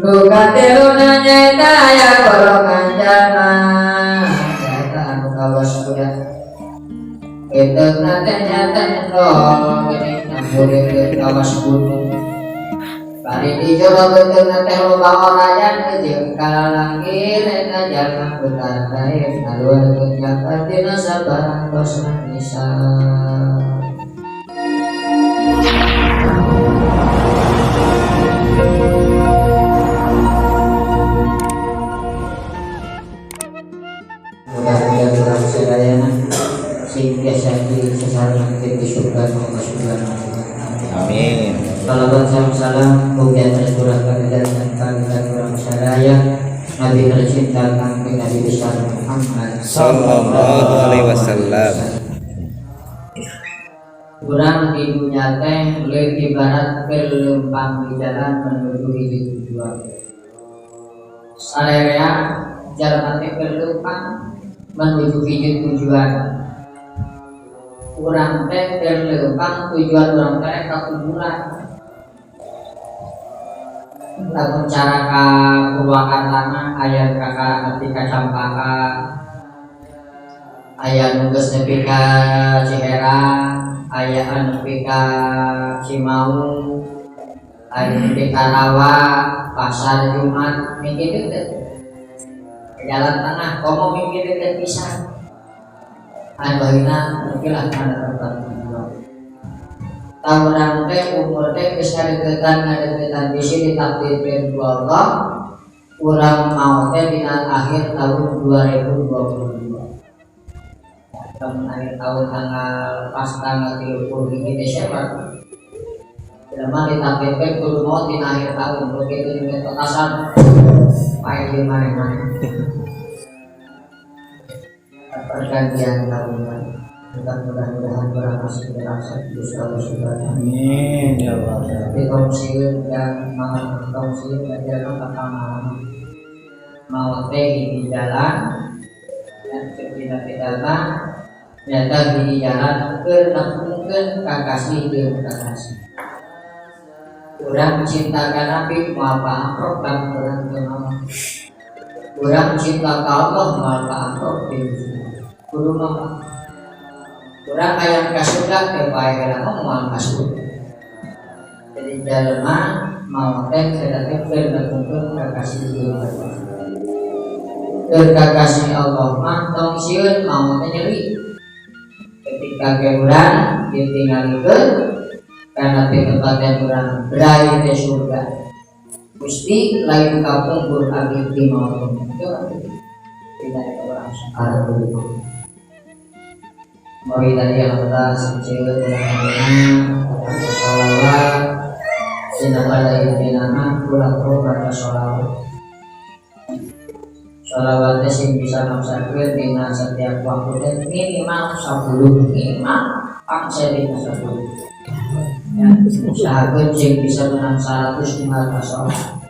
Nu katiluna nyaeta aya golongan jalma nyaeta anu kawas kuda Keteungna teh nyaeta nyendol geuning nyampureun kawas gunung. Bari di jero beuteungna teh loba orayan jeung kalalangir eta jalma betar daek ngaluarkeun zakat dina sabarang tos nisa. Mudah-mudahan urang sadayana sing tiasa disasarengan di surga Allah Subhanahu wa taala. Amin. Salawat salam mugi tercurahkan dan kalian urang sadaya Nabi tercinta kami Nabi besar Muhammad Sallallahu alaihi wasallam. Urang di dunia teh leuwih ibarat keur leumpang di jalan menuju hiji tujuan. Sarerea jalma teh keur leumpang menuju hiji tujuan. Urang teh keur leumpang tujuan urang teh ka kuburan. Lamun cara ka Purwakarta mah aya ka nepi ka Campaka, aya nu geus nepi ka Ciherang, aya anu nepi ka Cimaung, aya nepi ka Rawa, Pasar Jumat, minggi teh. Jalan tengah, komo minggi teh pisan. Anu ayeuna nepi lah kana tempat tujuan. Tahunan teh umur teh geus ngadeukeutan bisi ditakdirkeun ku Allah, urang mau teh dina akhir tahun 2022. Tahun akhir tahun tanggal pas tanggal 31 Desember. Jelema ditakdirkeun kudu maot dina akhir tahun, begitu juga petasan pae di mana-mana. Pergantian tahun. Mudah-mudahan orang masih berasa di surga surga. Amin ya Allah. Tapi kaum sieun dan mau kaum sieun dan jalan bakal mau mau teh di jalan dan ketika kita mah nyata di jalan keur nempungkeun kakasih jeung kakasih. Urang cinta ka Nabi moal paamprok lamun urang teu mau. Urang cinta ka Allah moal paamprok deui. Kudu mah urang hayang ka surga teh bae heula mah moal ka surga. Jadi jalma mau teh kada teh keur nempungkeun kakasih jeung kakasih. Keur kakasih Allah mah tong sieun mau teh nyeri. Ketika ke urang ditinggalikeun kana pitempatan urang berada di surga. Gusti lain kapungkur abdi di maut. Tidak ada orang sekarang begitu. Mari tadi yang kita sebut dengan sholawat, sehingga pada inti nama pulang ke baca sholawat. Sholawatnya sing bisa maksakeun dina setiap waktu teh minimal 10, minimal pangsa dina 10. Ya, usahakeun sing bisa menang 100 tinggal sholawat.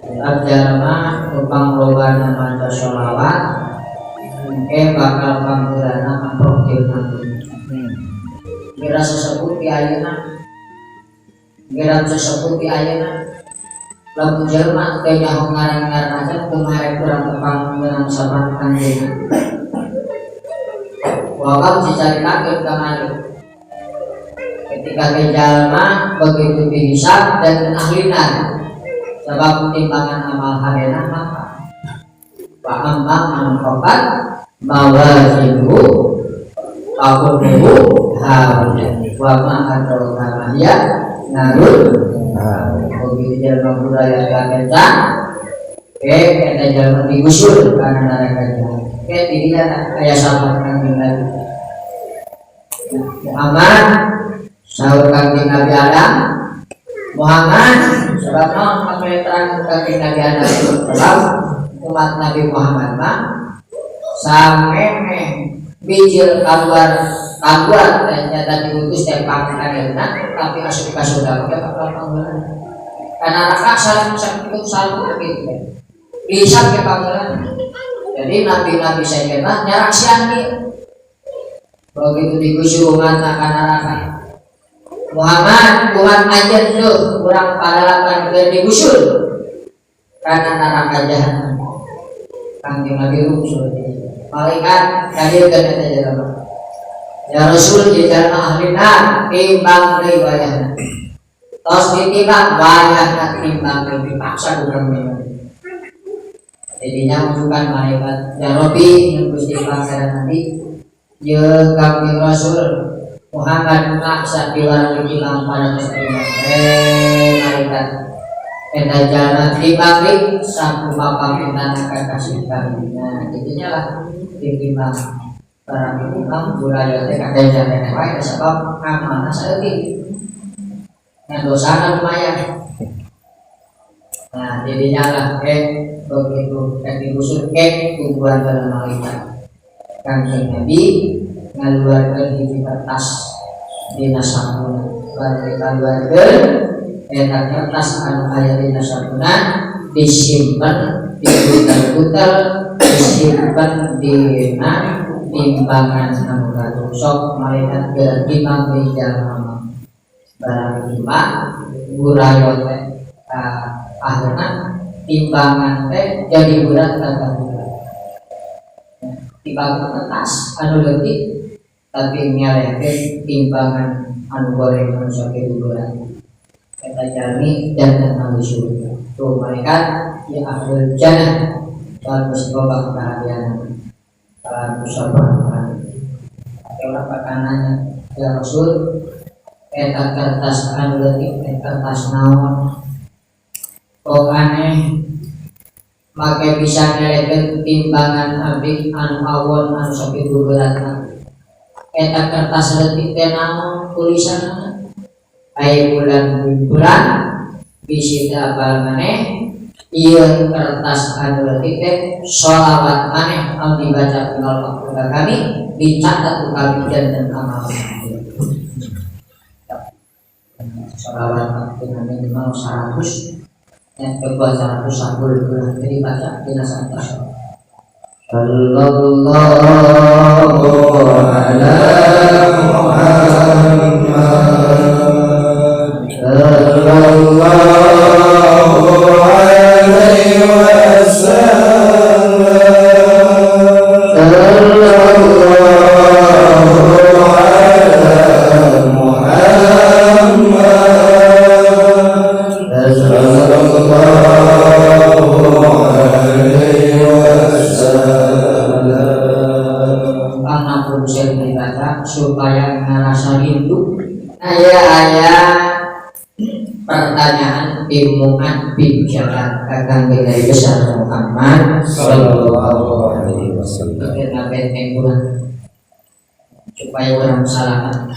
Sebab jalma upang lobana maca sholawat, engke bakal panggeurana amprok jeung nanti. Kira sesepuh di ayeuna, kira sesepuh di ayeuna, lamun jelema teh nyaho ngaran-ngaran aja kumaha rek urang tepang meunang saban kanjeng. Wawab dicaritakeun kamari. Ketika ke jalma begitu dihisab dan ahlina sebab timbangan amal hadena maka wa amma man khafat mawazinuhu fa ummuhu hawiyah wa ma adraka ma hiya narun. Begitu jalma budaya kakencang, eta jalma digusur karena neraka jahanam. Dirinya aya sahabat Kanjeng Nabi Muhammad, sahur Kanjeng Nabi Adam. Muhammad sebab naon kapetraan Kanjeng Nabi Adam sebab umat Nabi Muhammad mah samemeh bijil kaluar kaluar teh nyata diutus teh pangkadeuna tapi asup ka surga mah bakal pangeulan. Karena neraka salam sakitu salam gitu teh. Dihisab ke pangeulan. Jadi nabi-nabi sajenna nyaraksian ieu. Begitu digusur umat ka neraka. Muhammad umat anjeun tuh urang padalapan keur digusur. Kana neraka jahanam. Kangjeng Nabi usul malaikat hadirkeun eta jelema. Ya Rasul ieu jalma ahli nar timbang deui wayahna. Tos ditimbang wayahna timbang deui dipaksa ku Kangjeng Nabi. Jadinya ujukan malaikat ya Rabbi Gusti Pangeran Nabi ye Kangjeng Rasul Muhammad maksa piwarang ditimbang pada timbang malaikat eta jalma timbang deui sakumaha pamintana ka kasih kami. Nah jadinya lah ditimbang barang ditimbang budaya teh kaganjar wae sabab amalna saeutik ngan dosana lumayan. Nah jadinya lah begitu kan digusur tungguan dalam malaikat Kangjeng Nabi ngaluarkeun hiji kertas dina sakuna bari dikaluarkeun eta kertas anu aya dina sakuna disimpen diputer-puter disimpen dina timbangan anu gaduh sok malaikat geura timbang deui jalma barang ditimbang burayo teh akhirna timbangan teh jadi berat tambah berat. Timbangan kertas anu leutik tapi ngelehkeun timbangan anu goreng anu sakitu berat. Eta jalmi janten ahli surga. Tuh malaikat ya ahlul jannah soal geus loba kahadeanna. Kalau musyawarah urang pakananya ya Rasul eta kertas anu leutik teh kertas naon kok aneh make bisa ngelehkeun timbangan abdi anu awon anu sakitu beratna eta kertas leutik teh naon tulisanna aya bulan-bulan bisi teu apal maneh ieu kertas anu leutik teh sholawat maneh anu dibaca ku keluarga kami dicatat ku kami janten amal. Sholawat dengan minimal 100 yang kedua 100 sampul jadi baca dina santos. Sallallahu ala Muhammad sallallahu alaihi wasallam sallallahu ala Muhammad sallallahu alaihi wasallam. Karena sering dibaca supaya ngerasa rindu. Aya-aya pertanyaan Mu'adz bin Jabal kakang dari besar Muhammad sallallahu alaihi wasallam. Kita benteng urang supaya urang selamat.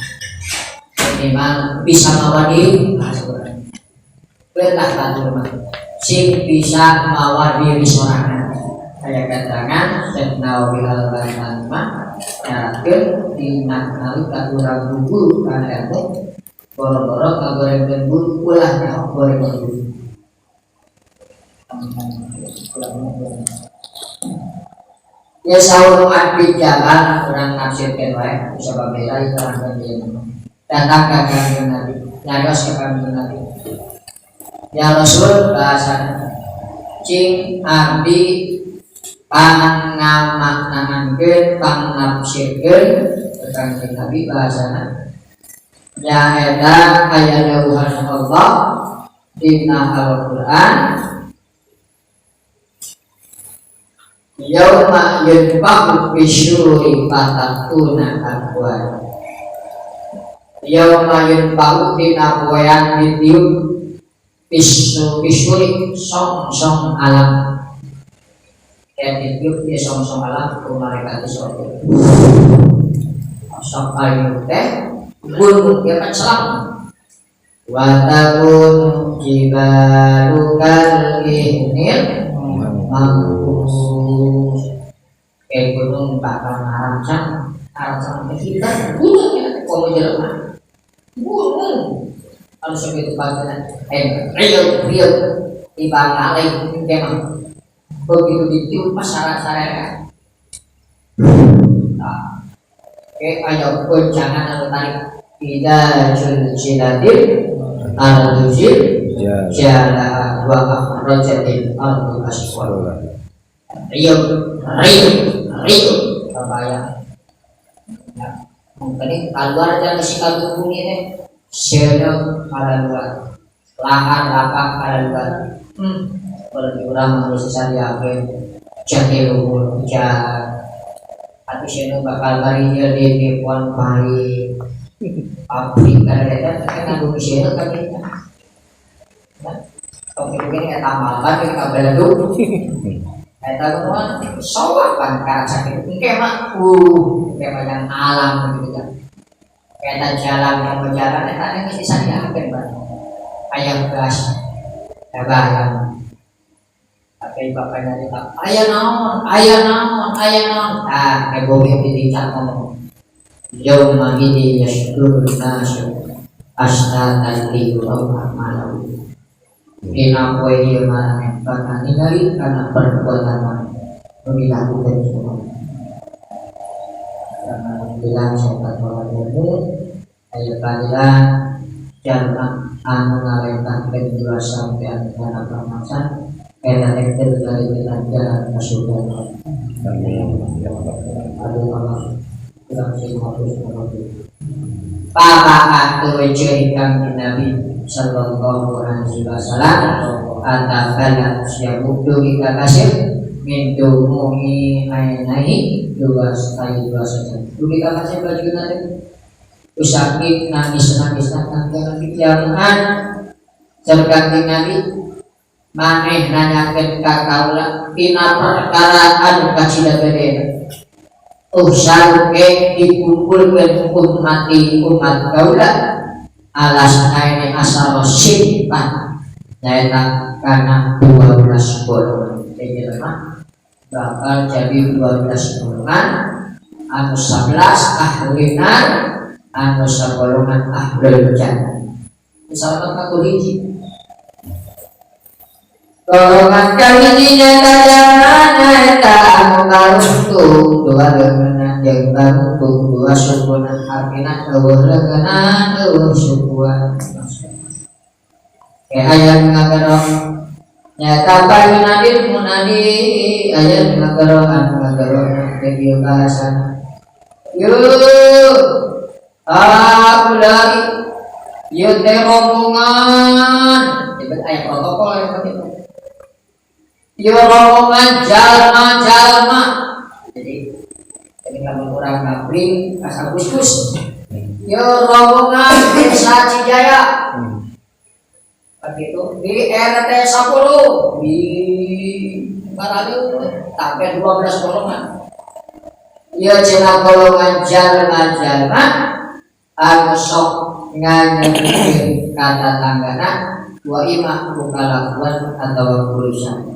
Minimal bisa mawa diri bahasa urang. Letah batur mah. Sing bisa mawa diri sorangan. Aya keterangan Syekh Nawawi Al-Bantani mah nyaratkeun dina nalika urang guguru kana ilmu boro-boro ngagorengkeun bulu ulah nyaho goreng bulu. Ya saur Mu'adz bin Jabal urang nafsirkeun wae sabab bela terangkeun ieu. Datang ka Kangjeng Nabi, nyarios ka Kangjeng Nabi. Ya Rasul bahasana cing abdi pangamaknaankeun pangnafsirkeun ka Kangjeng Nabi bahasana nyaeta aya dawuhan Allah dina Al-Qur'an yauma yunfakhu fisyuri fatakuna aqwa yauma yunfakhu dina poean ditiup fisyuri song-song alam yang ditiup di song-song alam ku malaikat Israfil sok ayu teh gunung dia kan selam wa takun jibalu kal ihnil manfus kayak gunung bakal ngarancang ngarancang ke kita gunung ya kalau jelema gunung kalau segitu bagian real real di Bangkalai kemah begitu ditiup pas sara-sara nah, oke ayo goncangan anu tarik ida juljilatil ardujil jala wa akhrajatil ardu asqalaha. Riuh riuh riuh kabayang. Ya, mungkin keluar dari sikap bumi teh seuneu kalaluar. Lahan lapang kalaluar. Kalau diurang manusia sariakeun jati luhur hujan. Atuh seuneu bakal bari di pon pari pabrik kada eta kan bumi seuneu kan kita. Tong itu gini eta makan kita beleduk. Eta mah sawah kan karena sakit. Engke mah engke mah yang alam gitu kan. Eta jalan yang berjalan eta geus bisa diambil bang. Ayam gas. Bayang. Tapi bapaknya nyarita, aya naon, aya naon, aya naon. Ah, ego ditingkat ngomong. Yauma idin yasdurun nasu astatan liyurau a'malahum. Dina poe ieu maraneh bakal ningali kana perbuatan maneh nu dilakukeun semua. Alhamdulillah sahabat ilmu aya panggilan jalma anu ngalengkahkeun dua sampean kana pamasan eta teh dari jalan ka surga. Amin. Ya Allah. Aduh Allah kurang sing hapus Papa atuh ceurik Kangjeng Nabi sallallahu alaihi wasallam atabala siabu dugi ka kasih min dumu'i ainaihi dua sekali dua saja dugi ka kasih bajuna teh usakit nangis-nangis kangjeng Nabi kiamat jeung Kangjeng Nabi maneh nanyakeun ka kaula tina perkara anu kacida gede usaruke dikumpulkeun ummati umat kaula alas aine asal sifat nyaeta kana 12 golongan. Jadi mah bakal jadi 12 golongan anu 11 ahli nar anu sagolongan ahlul jannah. Misalkan aku hiji golongan kahiji nyaeta jalma nyaeta anu karungtung dua leungeunna jeung karungtung dua sukuna artina eueuh leungeunna eueuh sukuan. Kayak aya nu ngagero nyaeta payunadil munadi aya nu ngagero anu ngagero teh ieu bahasana yeuh haulai ieu teh rombongan teh aya protokol yang begitu. Ieu rombongan jalma-jalma. Jadi ketika urang ngapling ka Agustus ieu rombongan Desa Cijaya. Begitu di RT 10 di Baraliu sampai 12 golongan. Ieu cenah golongan jalma-jalma anu sok nganyeukeun ka tatanggana wa imah ku kalakuan atawa urusan.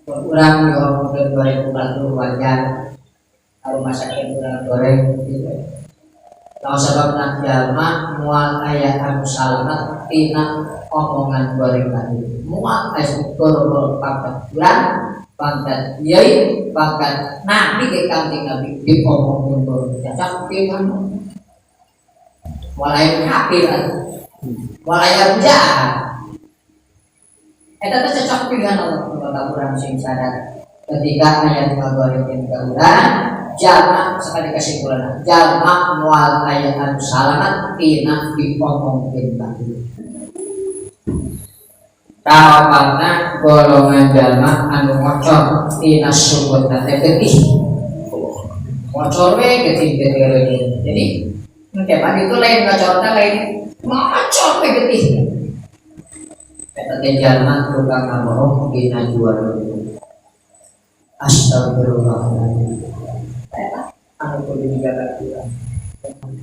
Urang diomongkeun 2040 wajar rumah sakit urang goreng gitu. Naon sababna jalma moal aya anu salamet tina omongan goreng tadi. Moal aya goro-goro pangkat urang, pangkat kiai, pangkat nabi ge Kangjeng Nabi diomongkeun goreng cacak kieu moal aya kafir atuh. Moal aya jahat. Eta teh cocok pilihan Allah maka urang sing sadar ketika aya nu ngagorengkeun ka urang jalma sekali kesimpulan jalma moal aya anu salamet tina diomongkeun batur. Kaopatna golongan jalma anu ngocor tina sukutna teh getih. Ngocor we getih getih. Jadi engke mah itu lain ngocor teh lain ngocor we getih. Eta teh jalma tukang ngabohong dina jual. Astagfirullahaladzim. Eta anu kudu dijaga urang.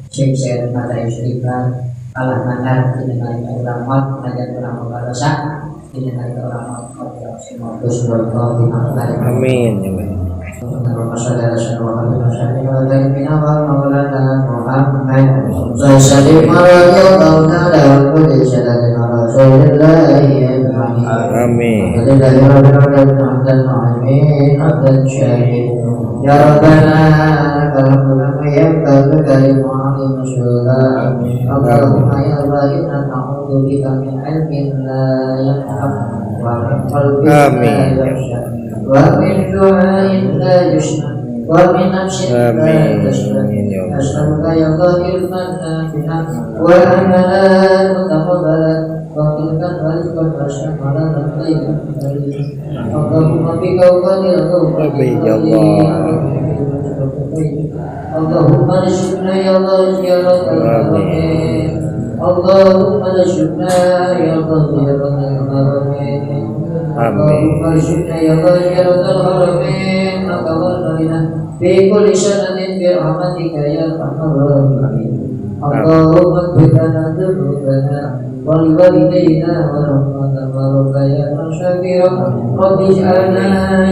Sing sehat mata istighfar alah mandar dina nalika urang maut najan urang boga dosa dina nalika urang maut. Amin. Allahumma sholli ala sayyidina Muhammad wa ala Muhammad wa sallim ala ta'ala wa kulli salatin ala rasulillahi ajma'in. Amin. Alhamdulillahi rabbil alamin hamdan mu'min hamdan syahid. Ya Rabbana lakal hamdu kama yanbaghi li mu'azimi sultanik. Allahumma ya Allah inna na'udzu bika min ilmin la yanfa' ومن قلب لا Amin. يخشع ومن دعاء لا يسمع ومن نفس لا Amin. تشبع. Ya Allah. أسألك يا الله علما نافعا وعملا متقبلا وقلبا ورزقا واسعا حلالا طيبا. اللهم بك أقدر. Amin ya Allah. اللهم ارزقنا يا الله زيارة الحرمين. اللهم ارزقنا يا الله زيارة الحرمين. اللهم ارزقنا يا الله زيارة الحرمين مكة والمدينة في كل سنة برحمتك يا أرحم الراحمين. اللهم اغفر لنا ذنوبنا ولوالدينا وارحمنا وربيانا صغيرا. رب اجعلنا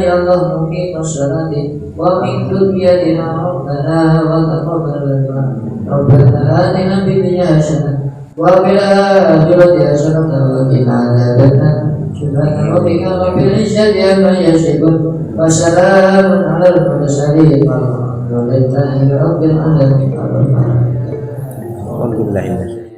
يا الله مقيم الصلاة ومن ذريتنا ربنا وتقبل دعاء. ربنا آتنا في الدنيا حسنة وفي الآخرة حسنة وقنا عذاب النار. سبحان ربك رب العزة عما يصفون وسلام على المرسلين والحمد لله رب العالمين. Alhamdulillah.